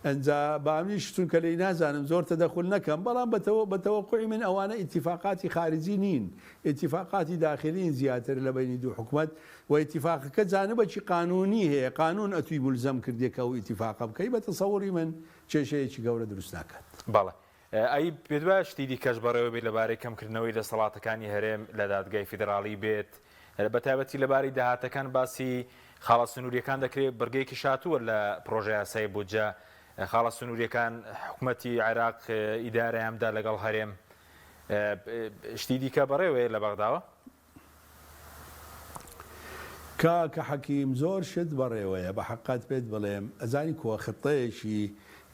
ئەنجا با منیش چونکە لێی نازانم زۆر تەدەخول نەکەم بەڵام بە تەوەقوعی من ئەوانە ئیتیفاقاتی خارجی نین ئیتیفاقاتی داخلین زیاتر لە بەینی دوو حکومەت و ئیتیفاقەکە جانبەکی قانونی هەیە قانون ئەتوی مولزەم کردیە کە ئەو ئیتیفاقە بکەی بە تەسەوری من کێشەیەکی گەورە دروست ناکات. بەڵێ. ئەی پێت وایە شتی دیکەش بەڕێوە بێت لەبارەی کەمکردنەوەی دەسەڵاتەکانی هەرێم لە دادگای فیدراڵی بێت بەتایبەتی لەبارەی داهاتەکان باسی خاڵە سنووریەکان دەکرێت بڕگەیەکیش هاتووە لە پڕۆژەیاسای بودجە خاڵە سنووریەکان حکومەتی عێراق ئیدارەیان بدا لەگەڵ هەرێم شتی دیکە بەڕێوەیە لە بەغداوە؟ کاکە حەکیم زۆر شت بەڕێوەیە بە حەقت پێت بڵێم ئەزانی کوە خطەیەکی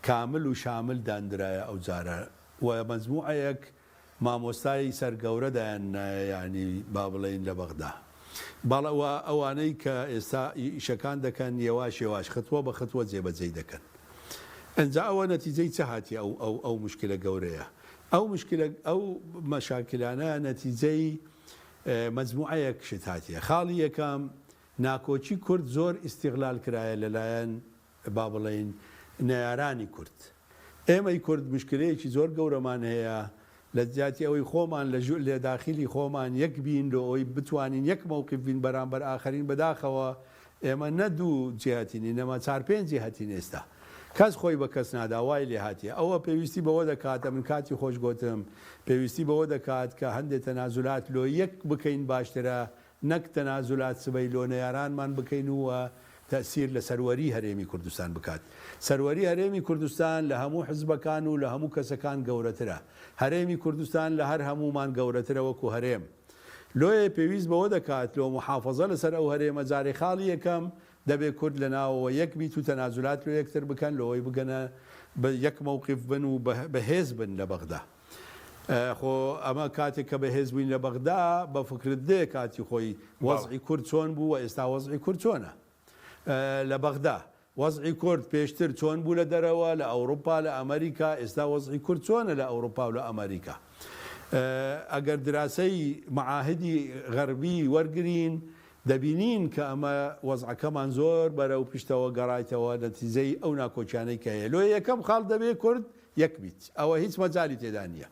کامل و شامل داندرایە ئەو جارە و مەجموعەیەک مامۆستای سەر گەورە دایان نایە یانی با بڵێین لە بەغدا بەڵێ و ئەوانەی کە ئێستا ئیشەکان دەکەن یەواش یەواش خطوە بە خطوە جێبەجێی دەکەن ئنجا ئەوە نەتیجەی چ هاتیە ئەو ئەو ئەو مشکلە گەورەیە ئەو مشکلە ئەو مەشاکلانە نەتیجەی مەجموعەیەک شت هاتیە. خاڵی یەکەم، ناکۆکی کورد زۆر ئیستیغلال کرایە لەلایەن با بڵێین نەیارانی کورد. ئێمەی کورد مشکلەیەکی زۆر گەورەمان هەیە لە جیاتی ئەوەی خۆمان لە لە داخیلی خۆمان یەک بین لۆ ئەوەی بتوانین یەک مەوقیف بین بەرامبەر ئاخەرین بەداخەوە ئێمە نە دوو جیهەتین ئینەما چار پێنج جیهەتین ئێستا کەس خۆی بە کەس نادا وای لێ هاتیە ئەوە پێویستی بەوە دەکات ئەمن کاتی خۆش گۆتم پێویستی بەوە دەکات کە هەندێ تەنازولات لۆ یەک بکەین باشترە نەک تەنازولات سبەی لۆ نەیارانمان بکەین و تەئسیر لە سەروەری هەرێمی کوردستان بکات سەروەری هەرێمی کوردستان لە هەموو حزبەکان و لە هەموو کەسەکان گەورەترە هەرێمی کوردستان لە هەر هەموومان گەورەترە وەکو هەرێم لۆیە پێویست بەوە دەکات لۆ موحافەزە لەسەر ئەو هەرێمە جارێ خاڵی یەکەم دەبێ کورد لە ناوەوە یەک بیت و تەنازولات لۆ یەکتر بکەن لۆوەی بگەنە بە یەک مەوقیف بن و بەهێز بن لە بەغدا خۆ ئەمە کاتێک کە بەهێز بووین لە بەغدا بە فکرت دێ کاتی خۆی وەزعی کورد چۆن بوو و ئێستا وەزعی کورد چۆنە لە بەغدا وەزعی کورد پێشتر چۆن بوو لە دەرەوە، لە ئەوروپا، لە ئەمەریکا، ئێستا وەزعی کورد چۆنە لە ئەوروپا و لە ئەمەریکا؟ ئەگەر دراسەی مەعاهدی غەربی وەرگرین دەبینین کە ئەمە وەزعەکەمان زۆر بەرەو پشتەوە گەڕایتەوە نەتیجەی ئەو ناکۆکیانەی کە هەیە. لۆیە یەکەم خاڵ دەبێ کورد یەک بیت ئەوە هیچ مەجالی تێدا نییە.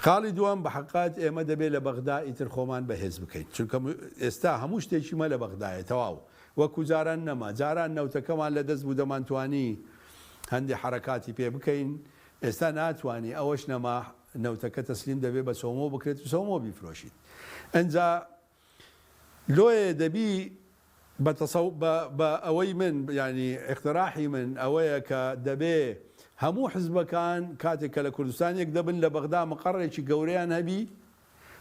خاڵی دووەم، بە حەقیقەت ئێمە دەبێ لە بەغدا ئیتر خۆمان بەهێز بکەین، چونکە ئێستا هەموو شتێکی مە لە بەغدایە تەواو، وەکو جاران نەما، جاران نەوتەکەمان لە دەست بوو دەمانتوانی هەندێ حەرەکاتی پێ بکەین، ئێستا ناتوانی، ئەوەش نەما، نەوتەکە تەسلیم دەبێ بە سۆمۆ بکرێت و سۆمۆ بیفرۆشیت. ئنجا لۆیە دەبی بە تەسەو بە بە ئەوەی من یانی ئیقتراحی من ئەوەیە کە دەبێ هەموو حزبەکان کاتێک کە لە کوردستان یەک دەبن لە بەغدا مقەڕێکی گەورەیان هەبی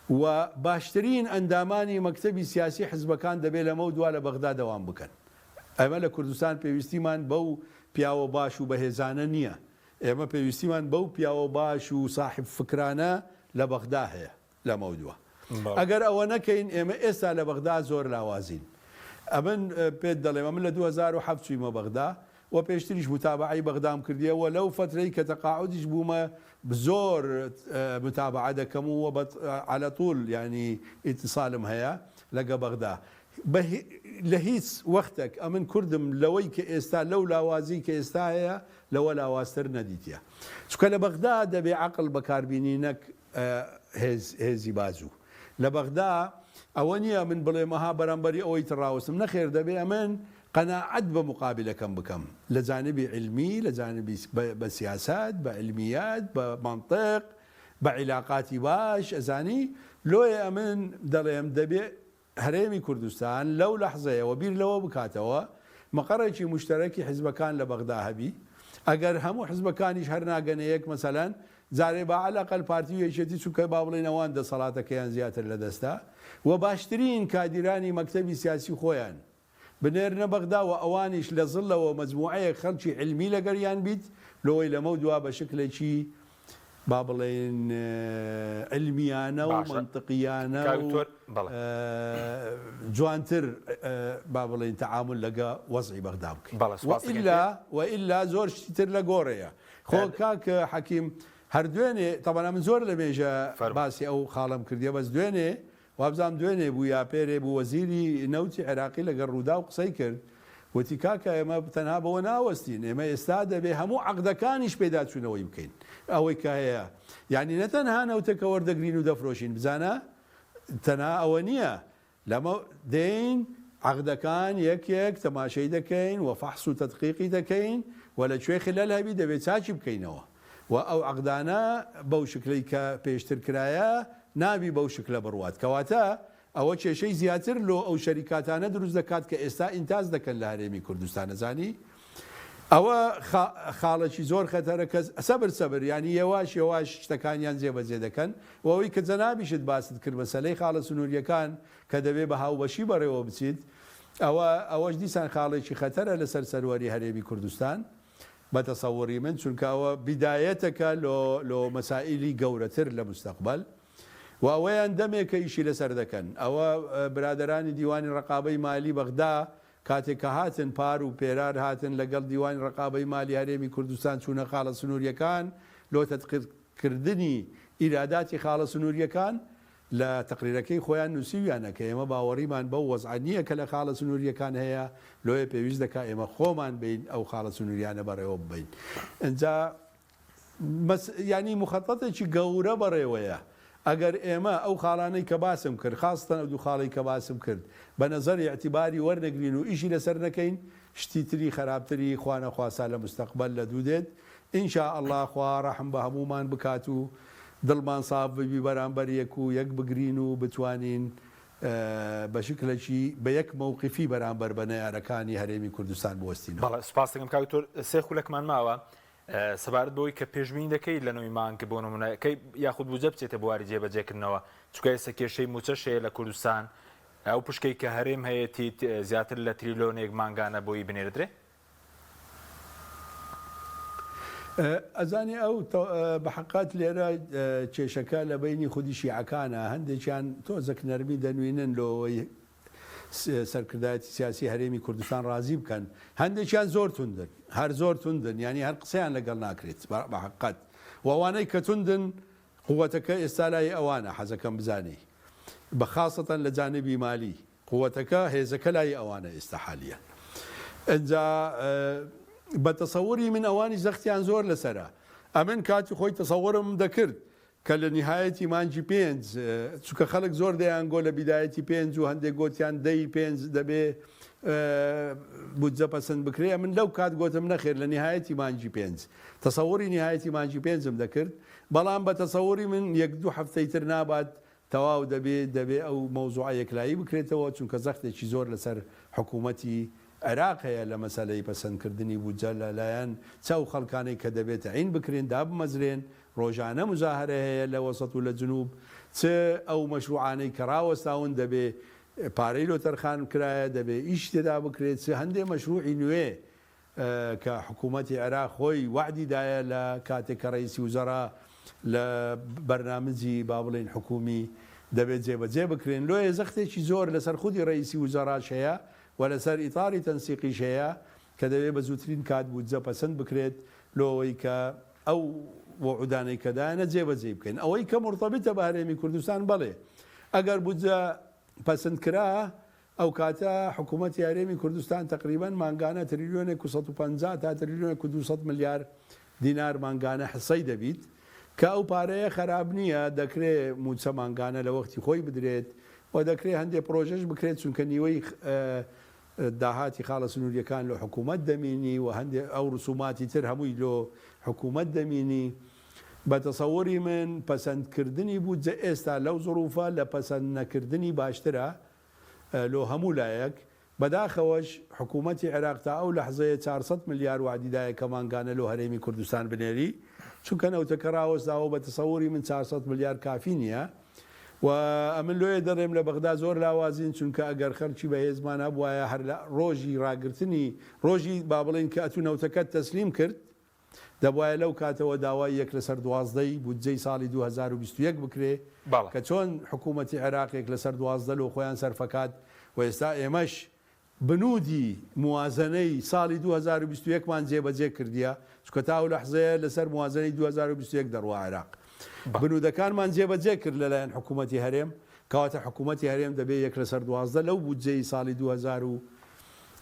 و باشترین ئەندامانی مەکتەبی سیاسی حزبەکان دەبێ لەمەو دوا لە بەغدا دەوام بکەن. ئێمە لە کوردستان پێویستیمان بەو پیاوە باش و بەهێزانە نییە. ئێمە پێویستیمان بەو پیاوە باش و ساحیب فکرانە لە بەغدا هەیە. لەمەودوا ئەگەر ئەوە نەکەین ئێمە ئێستا لە بەغدا زۆر لاوازین ئەمن پێت دەڵێم ئەمن لە 2007 چوویمە بەغدا و پێشتریش متابعەی بەغدام کردیە و لەو فەترەی کە تەقاعودیش بوومە زۆر متابعە دەکەم و على طول یعنی ئیتیسالم هەیە لەگە بەغدا لە هیچ وەختێک ئەمن کوردم لەوەی کە ئێستا لەو لاوازی کە ئێستا هەیە لەوە لاوازتر نەدیتە چونکە لە بەغدا دەبێ عەقڵ بەکاربینی نەک هێز هێزی بازوو لە بەغدا ئەوە نییە من بڵێم ئەها بەرامبەری ئەوەی تر ڕاوەستم نەخێر دەبێ ئەمن قەناعەت بە موقابلەکەم بکەم لە جانبی عیلمی لە جانبی بە سیاسەت بە عیلمیەت بە مەنتق بە عیلاقاتی باش ئەزانی لۆیە ئەمن دەڵێم دەبێ هەرێمی کوردستان لەو لەحزەیەوە بیر لەوە بکاتەوە مقەڕێکی موشتەرەکی حزبەکان لە بەغدا هەبی، ئەگەر هەموو حزبەکانیش هەر ناگەنە یەک مەسەلەن جارێ با عەلەقەل پارتی و یەکێتی چونکە با بڵێین ئەوان دەسەڵاتەکەیان زیاتر لە دەستە و باشترین کادیرانی مەکتەبی سیاسی خۆیان بنێرنە بەغدا و ئەوانیش لە زڵەوە مەجموعەیەک خەڵکی عیلمی لەگەریان بیت لۆی لەمەو دوا بە شکلێکی با بڵێین عیلمیانە و باشە مەنتقیانە کاک و دکتۆر بەڵێ. جوانتر با بڵێین تەعامول لەگە وەزعی بەغدا بکەین بەڵێ سوپاس دەکەین وئیلا وئیلا زۆر شتی تر لە گۆڕێیە خۆ کاک حەکیم هەر دوێنێ تەبعەن ئەمن زۆر لە مێژە فەرموو. باسی ئەو خاڵەم کردیە بەس دوێنێ وابزانم دوێنێ بوو یا پێرێ بوو وەزیری نەوتی عێراقی لەگەڵ رووداو قسەی کرد. وتی کاکە ئێمە تەنها بەوە ناوەستین، ئێمە ئێستا دەبێ هەموو عەقدەکانیش پێداچوونەوەی بکەین ئەوەی کە هەیە، یانی نە تەنها نەوتەکە وەردەگرین و دەفرۆشین، بزانە تەنها ئەوە نییە، لەمە دێین عەقدەکان یەک یەک تەماشەی دەکەین و فەحس و تەدقیقی دەکەین و لە کوێ خلل هەبی دەبێ چاکی بکەینەوە و ئەو عەقدانە بەو شکلەی کە پێشتر کرایە نابی بەو شکلە بڕوات کەواتە ئەوە کێشەی زیاتر لۆ ئەو شەریکاتانە دروست دەکات کە ئێستا ئینتاج دەکەن لە هەرێمی کوردستان ئەزانی ئەوە خاڵێکی زۆر خەتەرە کە سەبر سەبر یانی یەواش یەواش شتەکانیان جێبەجێ دەکەن و ئەوەی کە جەنابیشت باست کرد مەسەلەی خاڵە سنووریەکان کە دەبێ بە هاوبەشی بەڕێوە بچیت ئەوە ئەوەش دیسان خاڵێکی خەتەرە لەسەر سەروەری هەرێمی کوردستان بە تەسەوری من چونکە ئەوە بیدایەتەکە لۆ لۆ مەسائیلی گەورەتر لە مستەقبەل و ئەوەیان دەمێکە ئیشی لەسەر دەکەن ئەوە برادەرانی دیوانی ڕەقابەی مالی بەغدا کاتێک کە هاتن پار و پێرار هاتن لەگەڵ دیوانی ڕەقابەی مالی هەرێمی کوردستان چوونە خاڵە سنوورییەکان لۆ تەدقیق کردنی ئیراداتی خاڵە سنوورییەکان لە تەقریرەکەی خۆیان نووسیویانە کە ئێمە باوەڕیمان بەو وەزعە نییە کە لە خاڵە سنوورییەکان هەیە لۆیە پێویست دەکا ئێمە خۆمان بێین ئەو خاڵە سنووریانە بەڕێوە ببەین ئینجا مەس یانی موخەتەتێکی گەورە بەڕێوەیە ئەگەر ئێمە ئەو خاڵانەی کە باسم کرد خاسەتەن ئەو دوو خاڵەی کە باسم کرد بە نەزەری ئیعتیباری وەرنەگرین و ئیشی لەسەر نەکەین شتی تری خەراپتری خوا نەخواستا لە مستەقبەل لە دوو دێت ان شاء اللە خوا ڕەحم بە هەموومان بکات و دڵمان ساف ببی بەرامبەر یەک و یەک بگرین و بتوانین بە شکلەکی بە یەک مەوقیفی بەرامبەر بە نەیارەکانی هەرێمی کوردستان بوەستینەوە. بەڵێ سوپاست دەکەم کاک دکتۆر سێ خولەکمان ماوە سەبارەت بەوەی کە پێشبینی دەکەی لە نۆی مانگ بۆ نمونە کەی یاخود بودجە بچێتە بواری جێبەجێکردنەوە چونکە ئێستا کێشەی مووچەش هەیە لە کوردستان ئەو پشکەی کە هەرێم هەیەتی زیاتر لە تریلۆنێک مانگانە بۆی بنێردرێ؟ ئەزانی ئەو بە حەقات لێرە کێشەکە لە بەینی خودی شیعەکانە هەندێکیان تۆزەک نەرمی دەنوینن لۆوەی سەرکردایەتی سیاسی هەرێمی کوردستان ڕازی بکەن هەندێکیان زۆر توندن هەر زۆر توندن یانی هەر قسەیان لەگەڵ ناکرێت بە حەقەت و ئەوانەی کە توندن قوتەکە ئێستا لای ئەوانە حەزەکەم بزانی بە خاسەتەن لە جانبی مالی قوتەکە هێزەکە لای ئەوانە ئێستا حالیە ئەجا بە تەسەوری من ئەوانی زەختیان زۆر لەسەرە ئەمن کاتی خۆی تەسەورم دەکرد کە لە نیهایەتی مانگی پێنج، چونکە خەڵک زۆر دەیانگۆ لە بیدایەتی پێنج و هەندێک گۆتیان دەی پێنج دەبێ بودجە پەسند بکرێ، ئەمن لەو کات گۆتم نەخێر لە نیهایەتی مانگی پێنج، تەسەوری نیهایەتی مانگی پێنجم دەکرد، بەڵام بە تەسەوری من یەک دوو هەفتەی تر نابات تەواو دەبێ، دەبێ ئەو مەوزوعە یەکلایی بکرێتەوە، چونکە زەختێکی زۆر لەسەر حکوومەتی عێراق هەیە لە مەسەلەی پەسەندکردنی بودجە لە لایەن چ ئەو خەڵکانەی کە دەبێ تەعین بکرێن دابمەزرێن، ڕۆژانە موزاهەرە هەیە لە وەسەت و لە جنوب، چ ئەو مەشروعانەی کە ڕاوەستاون دەبێ پارەی لۆ تەرخان بکرایە، دەبێ ئیشی تێدا بکرێت، چ هەندێ مەشروعی نوێ کە حکوومەتی عێراق خۆی وەعدی دایە لە کاتێک کە ڕەئیسی وزەرا لە بەرنامجی با بڵێین حکوومی دەبێت جێبەجێ بکرێن. لۆیە زەختێکی زۆر لەسەر خودی ڕەئیسی وزەراش هەیە و لەسەر ئیتاری تەنسیقیش هەیە کە دەبێت بە زووترین کات بودجە پەسند بکرێت لۆ ئەوەی کە ئەو وعودانەی کە دایانە جێبەجێی بکەین. ئەوەی کە مورتەبتە بە هەرێمی کوردستان بەڵێ ئەگەر بودجە پەسند کرا ئەو کاتە حکوومەتی هەرێمی کوردستان تەقریبەن مانگانە تریلیۆنێک و 150 تا تریلیۆنێک و 200 ملیار دینار مانگانە حسەی دەبیت کە ئەو پارەیە خەراب نییە دەکرێ مووچە مانگانە لە وەختی خۆی بدرێت و دەکرێ هەندێ پرۆژەش بکرێت چونکە نیوەی داهاتی خاڵە سنوورییەکان لۆ حکوومەت دەمینی و هەندێ ئەو ڕسووماتی تر هەمووی لۆ حکوومەت دەمینی. بە تەسەوری من پەسەند کردنی بودجە ئێستا لەو زڕووفە لە پەسەند نەکردنی باشترە لۆ هەموو لایەک. بەداخەوەش حکوومەتی عێراق تا ئەو لەحزەیە 400 ملیار وەعدی دایە کە مانگانە لۆ هەرێمی کوردستان بنێری چونکە نەوتەکە ڕاوەستاوە بە تەسەوری من 400 ملیار کافی نییە. و ئەمن لۆیە دەڵێم لە بەغدا زۆر لاوازین چونکە ئەگەر خەڵکی بەهێزمان هەبوایە هەر لە ڕۆژی ڕاگرتنی ڕۆژی با بڵێین کە ئەتوو نەوتەکەت تەسلیم کرد دەبوایە لەو کاتەوە داوای یەک لەسەر دوازدەی بودجەی ساڵی 2021 بکرێ بەڵێ. کە چۆن حکوومەتی عێراق یەک لەسەر 12 لۆ خۆیان سەرفەکات و ئێستا ئێمەش بنوودی موازەنەی ساڵی 2021 مان جێبەجێ کردیە، چونکە تا ئەو لەحزەیە لەسەر موازەنەی 2021 دەڕوا عێراق. بنوودەکانمان جێبەجێ کرد لەلایەن حکوومەتی هەرێم، کەواتە حکوومەتی هەرێم دەبێ یەک لەسەر 12 لەو بودجەی ساڵی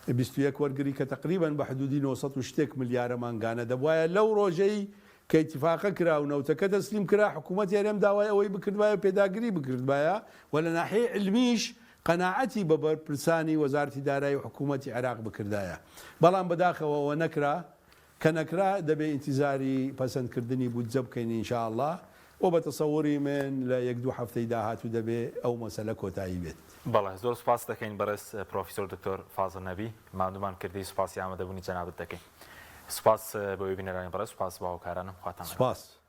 21 وەرگری کە تەقریبەن بە حدودی 900 و شتێک ملیارە مانگانە دەبوایە لەو ڕۆژەی کە ئیتیفاقە کرا و نەوتەکە تەسلیم کرا حکوومەتی هەرێم داوای ئەوەی بکردبایە و پێداگری بکردبایە و لە ناحیەی عیلمیش قەناعەتی بە بەرپرسانی وەزارەتی دارایی و حکوومەتی عێراق بکردایە بەڵام بەداخەوە ئەوە نەکرا کە نەکرا دەبێ ئینتیزاری پەسەند کردنی بودجە بکەین ان شاء اللە و بە تەسەوری من لە یەک دوو هەفتەی داهاتوو دەبێ ئەو مەسەلە کۆتایی بێت. بەڵێ زۆر سوپاست دەکەین بەڕێز پرۆفیسۆر دکتۆر فازڵ نەبی ماندوومان کردی سوپاسی ئامادەبوونی جەنابت دەکەین سوپاس بۆ بینەرانی بەڕێز سوپاس بۆ هاوکارانم خواتان لەگەڵ. سوپاس.